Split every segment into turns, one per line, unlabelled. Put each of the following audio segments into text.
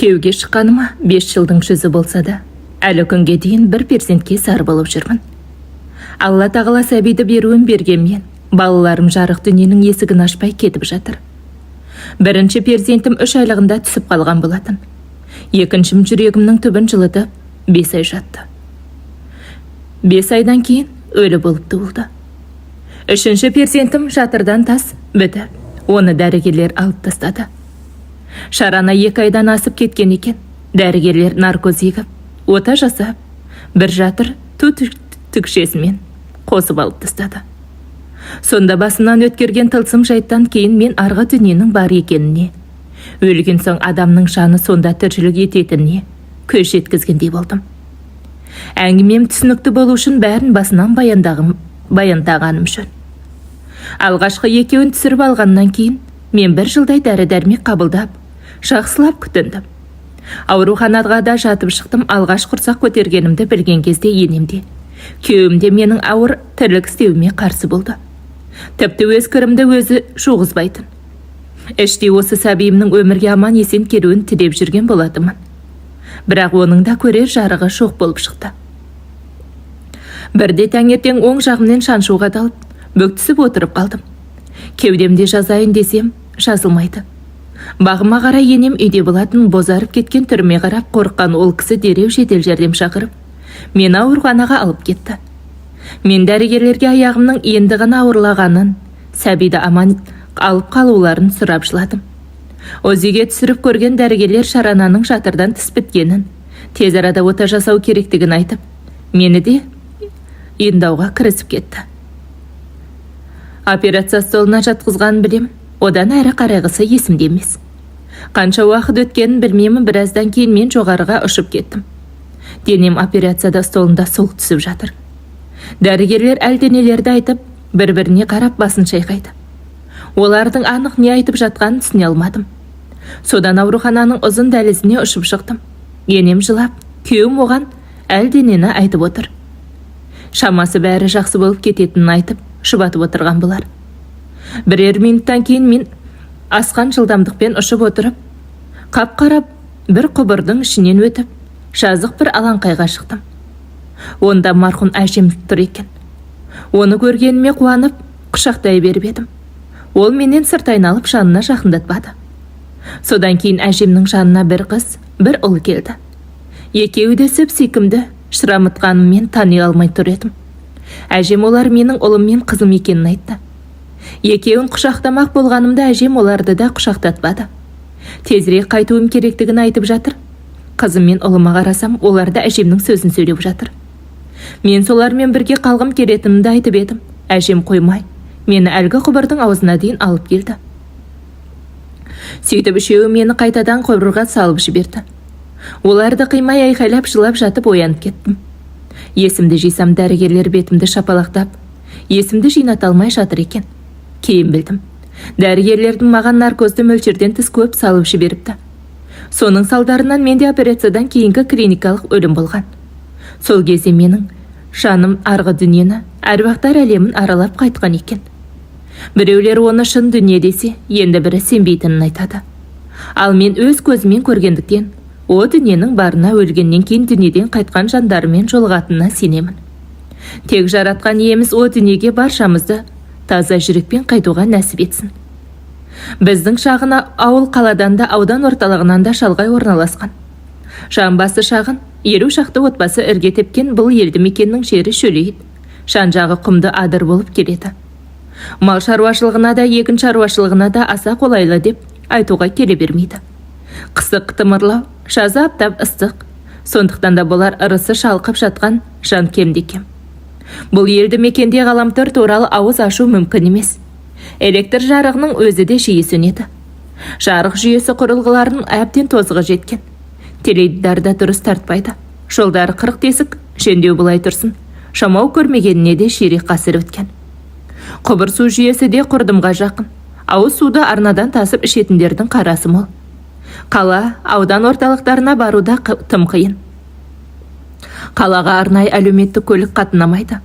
Күйеуге шыққаныма 5 жылдың жүзі болса да, әлі күнге дейін бір перзентке зар болып жүрмін. Алла тағала сәбиді беруін бергенмен, балаларым жарық дүниенің есігін ашпай кетіп жатыр. Бірінші перзентім 3 айлығында түсіп қалған болатын. Екіншім жүрегімнің түбін жылытып, 5 ай жатты. 5 айдан кейін өлі болып туылды. Үшінші перзентім жатырдан тас бітіп, оны дәрігерлер алып тастады. Шарана 2 айдан асып кеткен екен. Дәрігерлер наркоз егіп, ота жасап, бір жатыр ту түкшесімен қосып алып тастады. Сонда басымнан өткерген тылсым жайттан кейін мен арғы дүниенің бар екеніне, өлген соң адамның жаны сонда тіршілік ететініне көз жеткізгендей болдым. Әңгімем түсінікті болу үшін бәрін басынан баяндағаным жөн. Алғашқы екеуін түсіріп алғаннан кейін мен бір жылдай дәрі-дәрмек қабылдап, жақсылап күтіндім. Ауруханаға да жатып шықтым. Алғаш құрсақ көтергенімді білген кезде енем де, күйеуім де менің ауыр тірлік істеуіме қарсы болды. Тіпті өз кірімді өзі жуғызбайтын. Іштей осы сәбиімнің өмірге аман есен келуін тілеп жүрген болатынмын. Бірақ оның да көрер жарығы жоқ болып шықты. Бірде таңертең оң жағымнан шаншу қадалып, бүк түсіп отырып қалдым. Кеудемде жазайын десем, жазылмайды. Бағыма қарай енем үйде болатын. Бозарып кеткен түріме қарап қорыққан ол кісі дереу жедел жәрдем шақырып, мені ауруханаға алып кетті. Мен дәрігерлерге аяғымның енді ғана ауырлағанын, сәбиді аман алып қалуларын сұрап жыладым. УЗИ-ге түсіріп көрген дәрігерлер шарананың жатырдан тыс біткенін, тез арада ота жасау керектігін айтып, мені де емдауға кірісіп кетті. Операция столына жатқызғанын білемін, одан әрі қарайғысы есімде емес. Қанша уақыт өткенін білмеймін, біраздан кейін мен жоғарыға ұшып кеттім. Денем операцияда столында солқ түсіп жатыр. Дәрігерлер әлденелерді айтып, бір-біріне қарап басын шайқайды. Олардың анық не айтып жатқанын түсіне алмадым. Содан аурухананың ұзын дәлізіне ұшып шықтым. Енем жылап, күйеуім оған әлденені айтып отыр. Шамасы, бәрі жақсы болып кететінін айтып, жұбатып отырған болар. Бірер минуттан кейін мен асқан жылдамдықпен ұшып отырып, қап-қара бір құбырдың ішінен өтіп, жазық бір алаңқайға шықтым. Онда марқұм әжем тұр екен. Оны көргеніме қуанып, құшақтай беріп едім. Ол менен сырт айналып, жанына жақындатпады. Содан кейін әжемнің жанына бір қыз, бір ұл келді. Екеуі де сүп сүйкімді, шырамытқанымен тани алмай тұр едім. Әжем олар менің ұлым мен қызым екенін айтты. Екеуін құшақтамақ болғанымда әжем оларды да құшақтатпады. Тезірек қайтуым керектігін айтып жатыр. Қызым мен ұлыма қарасам, олар да әжемнің сөзін сөйлеп жатыр. Мен солармен бірге қалғым келетінімді айтып едім, әжем қоймай, мені әлгі құбырдың аузына дейін алып келді. Сөйтіп үшеуі мені қайтадан құбырға салып жіберді. Оларды қимай айқайлап жылап жатып оянып кеттім. Есімді жисам, дәрігерлер бетімді шапалақтап, есімді жината алмай жатыр екен. Кейін білдім. Дәрігерлердің маған наркозды мөлшерден тыс көп салып жіберіпті. Соның салдарынан менде операциядан кейінгі клиникалық өлім болған. Сол кезде менің жаным арғы дүниені, әруақтар әлемін аралап қайтқан екен. Біреулер оны шын дүние десе, енді бірі сенбейтінін айтады. Ал мен өз көзіммен көргендіктен, о дүниенің барына, өлгеннен кейін дүниеден қайтқан жандарымен жолығатынына сенемін. Тек жаратқан иеміз о дүниеге баршамызды таза жүрекпен қайтуға нәсіп етсін. Біздің шағын ауыл қаладан да, аудан орталығынан да шалғай орналасқан. Жан басы шағын, 50 шақты отбасы ірге тепкен бұл елді мекеннің жері шөлейт, жан жағы құмды адыр болып келеді. Мал шаруашылығына да, егін шаруашылығына да аса қолайлы деп айтуға келе бермейді. Қысы қытымырлау, жазы аптап ыстық. Сондықтан да болар, ырысы шалқып жатқан жан кемде кем. Бұл елді мекенде ғаламтор туралы ауыз ашу мүмкін емес. Электр жарығының өзі де жиі сөнеді. Жарық жүйесі құрылғыларының әбден тозығы жеткен. Теледидар да дұрыс тартпайды. Жолдары қырық тесік, жөндеу былай тұрсын. Жамау көрмегеніне де ширек ғасыр өткен. Құбыр су жүйесі де құрдымға жақын. Ауыз суды арнадан тасып ішетіндердің қарасы мол. Қала, аудан орталықтарына баруда тым қиын. Қалаға арнайы әлеуметтік көлік қатынамайды.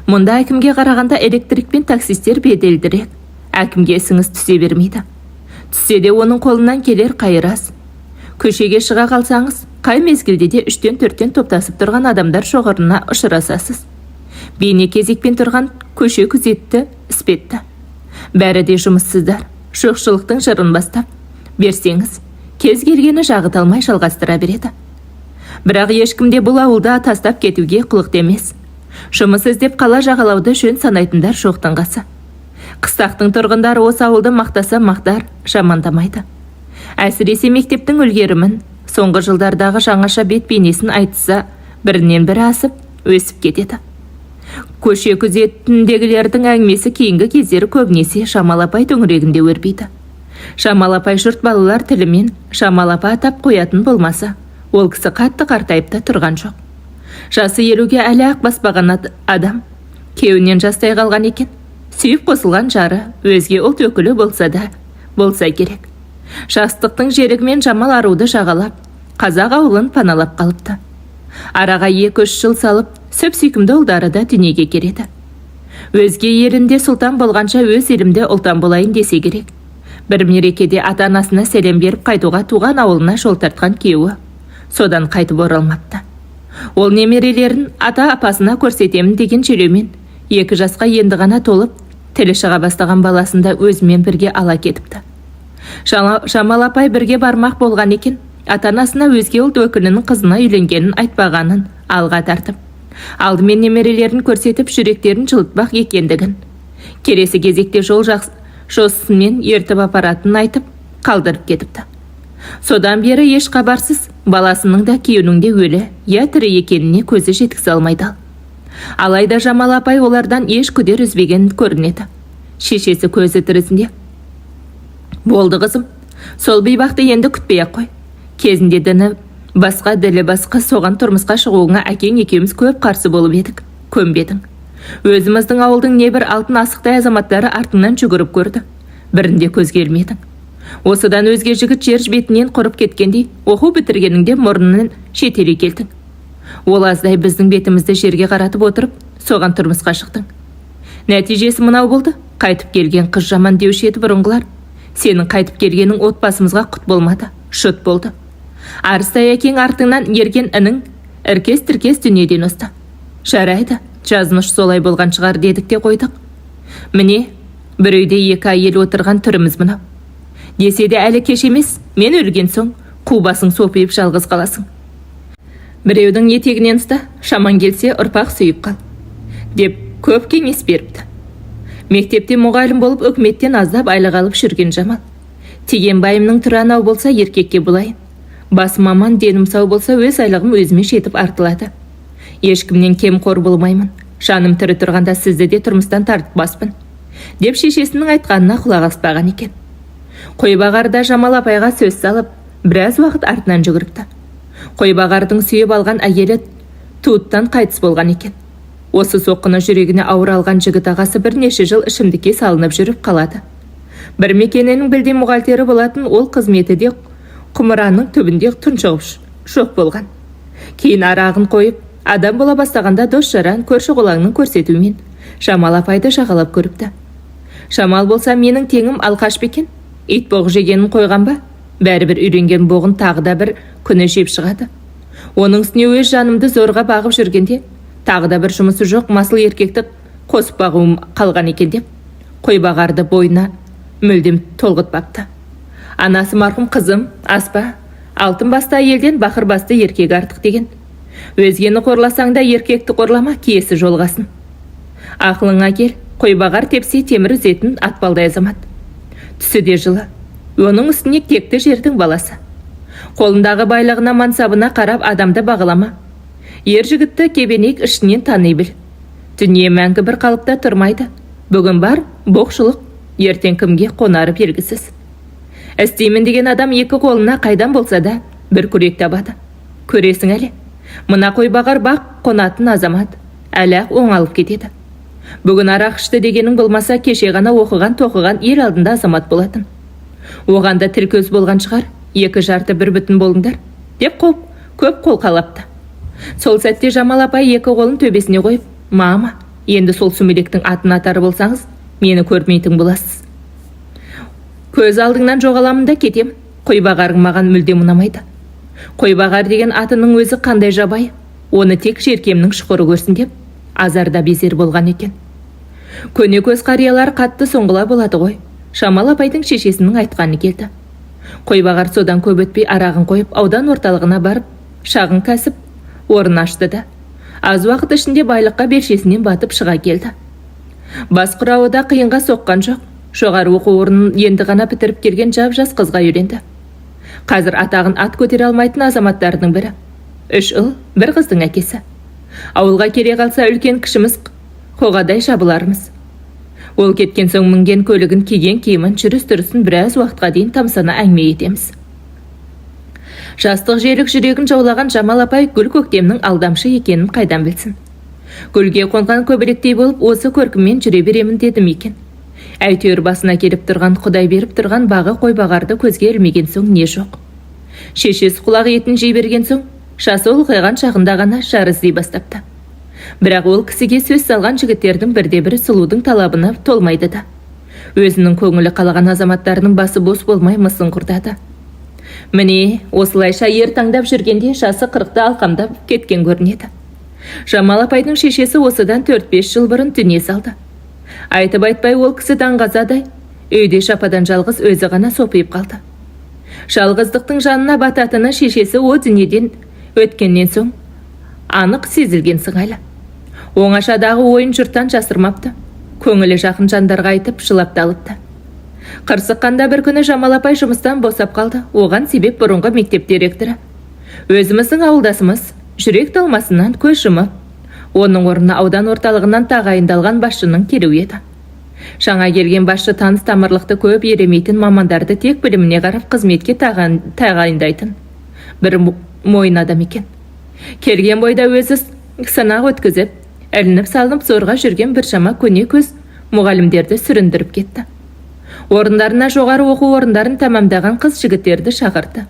Мұнда әкімге қарағанда электрик пен таксистер беделдірек. Әкімге ісіңіз түсе бермейді. Түссе де, оның қолынан келер қайыр аз. Көшеге шыға қалсаңыз, қай мезгілде де үштен-төрттен топтасып тұрған адамдар шоғырына ұшырасасыз. Бейне кезекпен тұрған көше күзетті іспетті. Бәрі де жұмыссыздар, жоқшылықтың жырын бастап берсеңіз, кез келгені жағыта алмай жалғастыра береді. Бірақ ешкім де бұл ауылда тастап кетуге құлықты емес. Жұмыс іздеп қала жағалауды жөн санайтындар жоқтың қасы. Қыстақтың тұрғындары осы ауылды мақтаса мақтар, жамандамайды. Әсіресе мектептің үлгерімін, соңғы жылдардағы жаңаша бет бейнесін айтса, бірінен бірі асып, өсіп кетеді. Көше күзетіндегілердің әңгімесі кейінгі кездері көбінесе Жамал апай төңірегінде өрбиді. Жамал апай жұрт балалар тілімен Жамал апа атап қоятын болмаса, ол кісі қатты қартайып та тұрған жоқ. Жасы 50-ге әлі ақ баспаған адам, күйеуінен жастай қалған екен. Сүйіп қосылған жары өзге ұлт өкілі болса да, болса керек. Жастықтың жерігімен Жамал аруды жағалап, қазақ ауылын паналап қалыпты. Араға 2-3 жыл салып, сүп-сүйкімді ұлдары да дүниеге келеді. Өзге елінде сұлтан болғанша өз елімде ұлтан болайын десе керек. Бір мерекеде ата-анасына сәлем беріп қайтуға туған ауылына жол тартқан күйеуі содан қайтып оралмапты. Ол немерелерін ата-апасына көрсетемін деген желеумен 2 жасқа енді ғана толып, тілі шыға бастаған баласын да өзімен бірге ала кетіпті. Жамал апай бірге бармақ болған екен, ата-анасына өзге ұлт өкілінің қызына үйленгенін айтпағанын алға тартып, алдымен немерелерін көрсетіп жүректерін жылытпақ екендігін, келесі кезекте жол жосысымен ертіп апаратынын айтып қалдырып кетіпті. Содан бері еш хабарсыз баласының да күйеуінің де өлі я тірі екеніне көзі жеткізе алмайды. Алайда Жамал апай олардан еш күдер үзбеген көрінеді. Шешесі көзі тірісінде: «Болды қызым, сол бейбақты енді күтпей-ақ қой. Кезінде діні басқа, ділі басқа соған тұрмысқа шығуыңа әкең екеуміз көп қарсы болып едік, көнбедің. Өзіміздің ауылдың небір алтын асықтай азаматтары артыңнан жүгіріп көрді, бірінде көзге ілмедің. Осыдан өзге жігіт жер бетінен құрып кеткендей, оқу бітіргеніңде мұрнынан шетелге келдің. Ол аздай біздің бетімізді жерге қаратып отырып, соған тұрмысқа шықтың. Нәтижесі мынау болды. Қайтып келген қыз жаман деуші еді бұрынғылар. Сенің қайтып келгенің отбасымызға құт болмады, жұт болды. Арыстай әкең артыңнан ерген інің іркес-тіркес дүниеден озды. Жарайды, жазмыш солай болған шығар дедік те қойдық. Міне, бір үйде 2 әйел отырған түріміз мынау. Десе де әлі кеш емес, мен өлген соң қу басың сопиып жалғыз қаласың. Біреудің етегінен ұста, шаман келсе ұрпақ сүйіп қал», деп көп кеңес беріпті. Мектепте мұғалім болып үкіметтен аздап айлық алып жүрген Жамал: «Тиген байымның түрі анау болса, еркекке болайын. Басым аман, денім сау болса, өз айлығым өзіме жетіп артылады. Ешкімнен кем қор болмаймын. Жаным тірі тұрғанда сізді де тұрмыстан тартпаспын», деп шешесінің айтқанына құлақ аспаған екен. Қойбағар да Жамал апайға сөз салып, біраз уақыт артынан жүгіріпті. Қойбағардың сүйіп алған әйелі туыттан қайтыс болған екен. Осы соққыны жүрегіне ауыр алған жігіт ағасы бірнеше жыл ішімдікке салынып жүріп қалады. Бір мекененің білдей мұғалтері болатын ол қызметі де құмыраның түбінде тұншығып жоқ болған. Кейін арағын қойып, адам бола бастағанда дос-жаран, көрші қолаңның көрсетуімен Жамал апайды жағалап көріпті. Жамал болса, менің теңім алқаш па екен? Ит боғы жегенін қойған ба? Бәрібір үйренген боғын тағы да бір күні жеп шығады. Оның үстіне өз жанымды зорға бағып жүргенде тағы да бір жұмысы жоқ масыл еркекті қосып бағуым қалған екен деп Қойбағарды бойына мүлдем толғытпапты. Анасы марқұм: «Қызым, аспа, алтын басты әйелден бақыр басты еркек артық» деген. Өзгені қорласаң да еркекті қорлама, киесі жолғасын. Ақылыңа кел, Қойбағар тепсе темір үзетін атпалдай азамат. Түсі де жылы. Оның үстіне текті жердің баласы. Қолындағы байлығына, мансабына қарап адамды бағалама. Ер жігітті кебенек ішінен тани біл. Дүние мәңгі бір қалыпта тұрмайды. Бүгін бар боқшылық, ертең кімге қонары белгісіз. Істеймін деген адам екі қолына қайдан болса да бір күрек табады. Көресің әлі. Мына Қойбағар бақ қонатын азамат, әлі-ақ оңалып кетеді. Бүгін арақ ішті дегенің болмаса, кеше ғана оқыған тоқыған ел алдында азамат болатын. Оған да тіл көз болған шығар, екі жарты бір бүтін болыңдар», деп көп қолқалапты. Сол сәтте Жамал апай екі қолын төбесіне қойып: «Мама, енді сол сүмелектің атын атар болсаңыз, мені көрмейтін боласыз. Көз алдыңнан жоғаламын да кетемін. Қойбағарың маған мүлдем ұнамайды. Қойбағар деген атының өзі қандай жабайы, оны тек желкемнің шұқыры көрсін деп азарда безер болған екен. Көне көз қариялар қатты сұңғыла болады ғой. Жамал апайдың шешесінің айтқаны келді. Қойбағар содан көп өтпей арағын қойып, аудан орталығына барып, шағын кәсіп орын ашты да, аз уақыт ішінде байлыққа белшесінен батып шыға келді. Бас құрауы да қиынға соққан жоқ. Жоғары оқу орнын енді ғана бітіріп келген жап-жас қызға үйленді. Қазір атағын ат көтере алмайтын азаматтардың бірі. 3 ұл, 1 қыздың әкесі. Ауылға келе қалса үлкен кішіміз қоғадай жабылармыз. Ол кеткен соң мінген көлігін, киген киімін, жүріс-тұрысын біраз уақытқа дейін тамсана әңгіме етеміз. Жастық желік жүрегін жаулаған Жамал апай гүл көктемнің алдамшы екенін қайдан білсін. Гүлге қонған көбелектей болып осы көркіммен жүре беремін дедім екен. Әйтеуір басына келіп тұрған, Құдай беріп тұрған бағы қойбағарды көзге ілмеген соң не жоқ. Шешесі құлақ етін жей берген соң жасы ұлғайған шағында ғана жар іздей бастапты. Бірақ ол кісіге сөз салған жігіттердің бірде-бірі сұлудың талабына толмайды да. Өзінің көңілі қалаған азаматтарының басы бос болмай мысын құртады. Міне, осылайша ер таңдап жүргенде жасы 40-ты алқамдап кеткен көрінеді. Жамал апайдың шешесі осыдан 4-5 жыл бұрын дүние салды. Айтып айтпай ол кісі даңғазадай үйде жападан жалғыз өзі ғана сопиып қалды. Жалғыздықтың жанына бататыны шешесі о дүниеден өткеннен соң анық сезілген сыңайлы. Оңашадағы ойын жұрттан жасырмапты. Көңілі жақын жандарға айтып жылап та алыпты. Қырсыққанда бір күні Жамал апай жұмыстан босап қалды. Оған себеп бұрынғы мектеп директоры. Өзіміздің ауылдасымыз жүрек талмасынан көз жұмып, оның орнына аудан орталығынан тағайындалған басшының келуі еді. Жаңа келген басшы таныс тамырлықты көп елемейтін мамандарды тек біліміне қарап қызметке тағайындайтын бір мойын адам екен. Келген бойда өзі сынақ өткізіп, ілініп салынып зорға жүрген біршама көне көз мұғалімдерді сүріндіріп кетті. Орындарына жоғары оқу орындарын тәмамдаған қыз жігіттерді шақырды.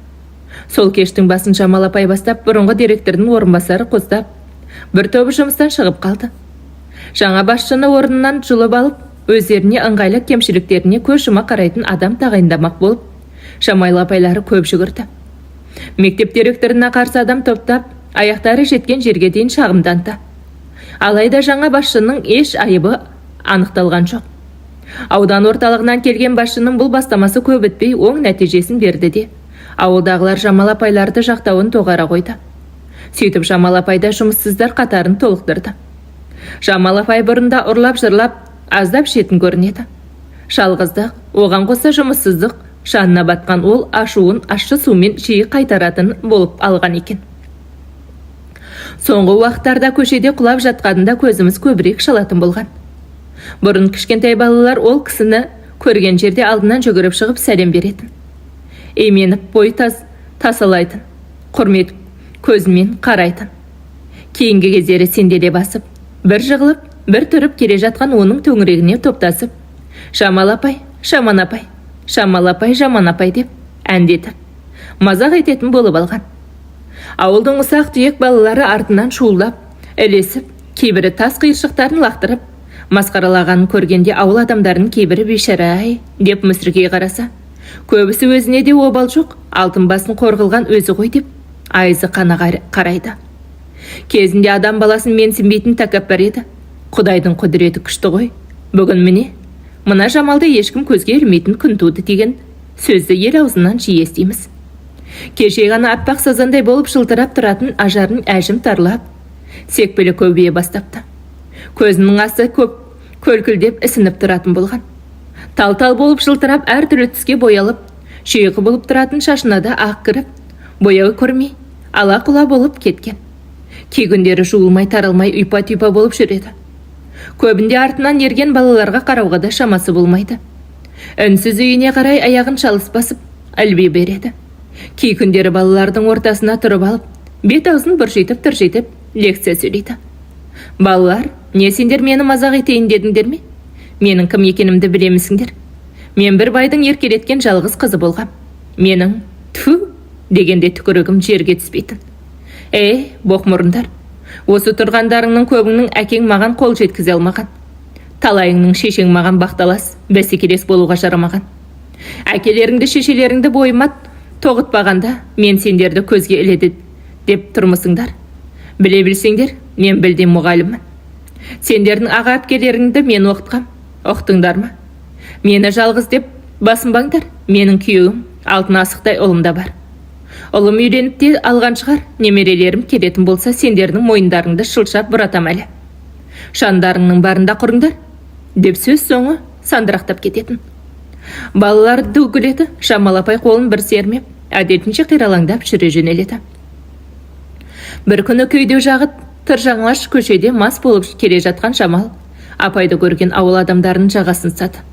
Сол кештің басын Жамал апай бастап, бұрынғы директордың орынбасары қостап, бір тобы жұмыстан шығып қалды. Жаңа басшыны орнынан жұлып алып, өздеріне ыңғайлы кемшіліктеріне көз жұма қарайтын адам тағайындамақ болып, Жамал апайлары көп жүгірді. Мектеп директорына қарсы адам топтап, аяқтары жеткен жерге дейін шағымданды. Алайда жаңа басшының еш айыбы анықталған жоқ. Аудан орталығынан келген басшының бұл бастамасы көп өтпей оң нәтижесін берді де, ауылдағылар Жамал апайларды жақтауын доғара қойды. Сөйтіп Жамал апай да жұмыссыздар қатарын толықтырды. Жамал апай бұрында ұрлап-жырлап, аздап ішетін көрінеді. Жалғыздық, оған қоса жұмыссыздық жанына батқан ол ашуын ащы сумен жиі қайтаратын болып алған екен. Соңғы уақыттарда көшеде құлап жатқанында көзіміз көбірек шалатын болған. Бұрын кішкентай балалар ол кісіні көрген жерде алдынан жүгіріп шығып сәлем беретін. Именіп бой тасалайтын, құрмет көзімен қарайтын. Кейінгі кездері сенделе басып, бір жығылып, бір тұрып келе жатқан оның төңірегіне топтасып, Жамал апай, жаман апай, Жамал апай, жаман апай деп әндетіп, мазақ ететін болып алған. Ауылдың ұсақ түйек балалары артынан шуылдап, ілесіп, кейбірі тас қиыршықтарын лақтырып, масқаралағанын көргенде ауыл адамдарының кейбірі бейшара-ай деп мүсіркей қараса, көбісі өзіне де обал жоқ, алтын басын қор қылған өзі ғой деп айызы қана қарайды. Кезінде адам баласын менсінбейтін тәкаппар еді. Құдайдың құдіреті күшті ғой. Бүгін міне, мына Жамалды ешкім көзге ілмейтін күн туды деген сөзді ел аузынан жиі естиміз. Кеше ғана аппақ сазандай болып жылтырап тұратын ажарын әжім тарлап, секпілі көбейе бастапты. Көзінің асты көп көлкілдеп ісініп тұратын болған. Тал-тал болып жылтырап әртүрлі түске боялып, шүйкі болып тұратын шашына да ақ кіріп, бояу көрмей, ала-құла болып кеткен. Кей күндері жуылмай таралмай ұйпа-тұйпа болып жүреді. Көбінде артынан ерген балаларға қарауға да шамасы болмайды. Үнсіз үйіне қарай аяғын шалыс басып, ілби береді. Кей күндері балалардың ортасына тұрып алып, бет аузын бұржитып-тыржитып лекция сөйлейді. Балалар, не сендер мені мазақ етейін дедіңдер ме? Менің кім екенімді білемісіңдер? Мен бір байдың еркелеткен жалғыз қызы болғам. Менің тфу дегенде түкірігім жерге түспейтін. Ей, боқмұрындар, осы тұрғандарыңның көбіңнің әкең маған қол жеткізе алмаған. Талайыңның шешең маған бақталас, бәсекелес болуға жарамаған. Әкелеріңді, шешелеріңді бойыма Тоғытпағанда мен сендерді көзге іледі деп тұрмысыңдар? Біле білсеңдер, мен білдей мұғаліммін. Сендердің аға әпкелеріңді мен оқытқам. Ұқтыңдар ма? Мені жалғыз деп басынбаңдар. Менің күйеуім, алтын асықтай ұлым да бар. Ұлым үйленіп те алған шығар. Немерелерім келетін болса, сендердің мойындарыңды шылшап бұратам әлі. Шандарыңның барында құрыңдар, деп сөз соңы сандырақтап кететін. Балалар ду күледі. Жамал апай қолын бір сермеп, әдетінше қиралаңдап жүре жөнеледі. Бір күні кеуде жағы тыржаңлаш көшеде мас болып келе жатқан Жамал апайды көрген ауыл адамдарының жағасын ұстады.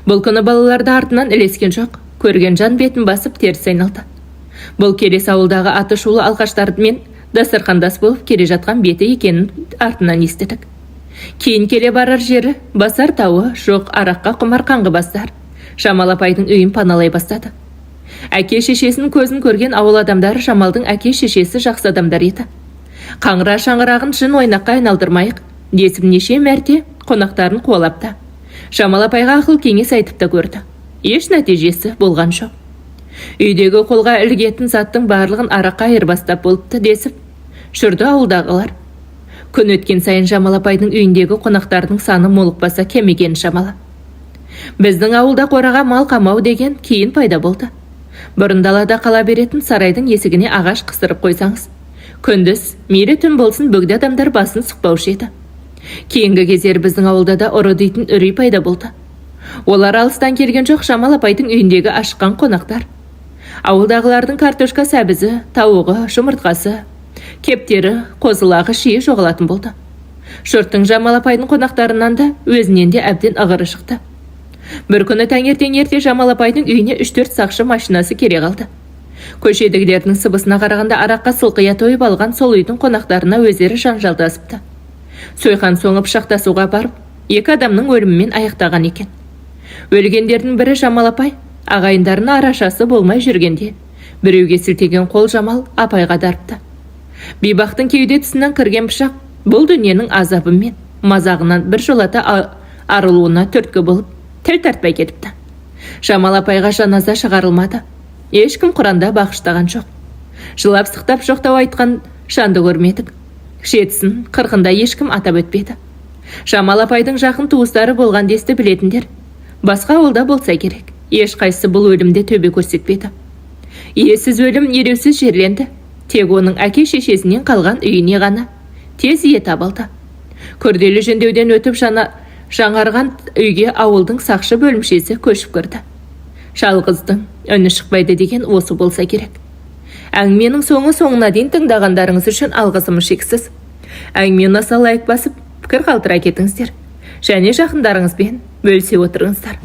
Бұл күні балалар да артынан ілескен жоқ. Көрген жан бетін басып теріс айналды. Бұл келесі ауылдағы аты шулы алқаштармен дастархандас болып келе жатқан беті екенін артынан естідік. Кейін келе барар жері, басар тауы жоқ араққа құмар қаңғыбастар Жамал апайдың үйін паналай бастады. Әке шешесінің көзін көрген ауыл адамдары, Жамалдың әке шешесі жақсы адамдар еді, қаңыра шаңырағын жын ойнаққа айналдырмайық десіп, неше мәрте қонақтарын қуалапты. Жамал апайға ақыл кеңес айтып та көрді. Еш нәтижесі болған жоқ. Үйдегі қолға ілігетін заттың барлығын араққа айырбастап болыпты десіп жүрді ауылдағылар. Күн өткен сайын Жамал апайдың үйіндегі қонақтардың саны молықпаса, кемігені шамалы. Біздің ауылда қораға мал қамау деген кейін пайда болды. Бұрын далада қала беретін сарайдың есігіне ағаш қыстырып қойсаңыз, күндіз мейлі түн болсын, бөгде адамдар басын сұқпаушы еді. Кейінгі кездері біздің ауылда да ұры дейтін үрей пайда болды. Олар алыстан келген жоқ, Жамал апайдың үйіндегі ашыққан қонақтар. Ауылдағылардың картошка, сәбізі, тауығы, жұмыртқасы, кептері, қозылағы жиі жоғалатын болды. Жұрттың Жамал апайдың қонақтарынан да, өзінен де әбден ығыры шықты. Бір күні таңертең ерте Жамал апайдың үйіне үш-төрт сақшы машинасы келе қалды. Көшедегілердің сыбысына қарағанда, араққа сылқия тойып алған сол үйдің қонақтарына өздері жанжалдасыпты. Сойқан соңы пышақтасуға барып, екі адамның өлімімен аяқтаған екен. Өлгендердің бірі Жамал апай. Ағайындарына арашасы болмай жүргенде, біреуге сілтеген қол Жамал апайға дарыпты. Бейбақтың кеуде тұсынан кірген пышақ бұл дүниенің азабы мен мазағынан біржолата арылуына түрткі болып, тіл тартпай кетіпті. Жамал апайға жаназа шығарылмады. Ешкім құранда бағыштаған жоқ. Жылап сықтап жоқтау айтқан жанды көрмедік. Жетісін, қырқында ешкім атап өтпеді. Жамал апайдың жақын туыстары болған десті білетіндер басқа ауылда болса керек. Ешқайсысы бұл өлімде төбе көрсетпеді. Иесіз өлім елеусіз жерленді. Тек оның әке шешесінен қалған үйіне ғана тез ие табылды. Күрделі жөндеуден өтіп жаңарған үйге ауылдың сақшы бөлімшесі көшіп кірді. Жалғыздың үні шықпайды деген осы болса керек. Әңгіменің соңы соңына дейін тыңдағандарыңыз үшін алғысым шексіз. Әңгіме ұнаса, лайк басып, пікір қалдыра кетіңіздер және жақындарыңызбен бөлісе отырыңыздар.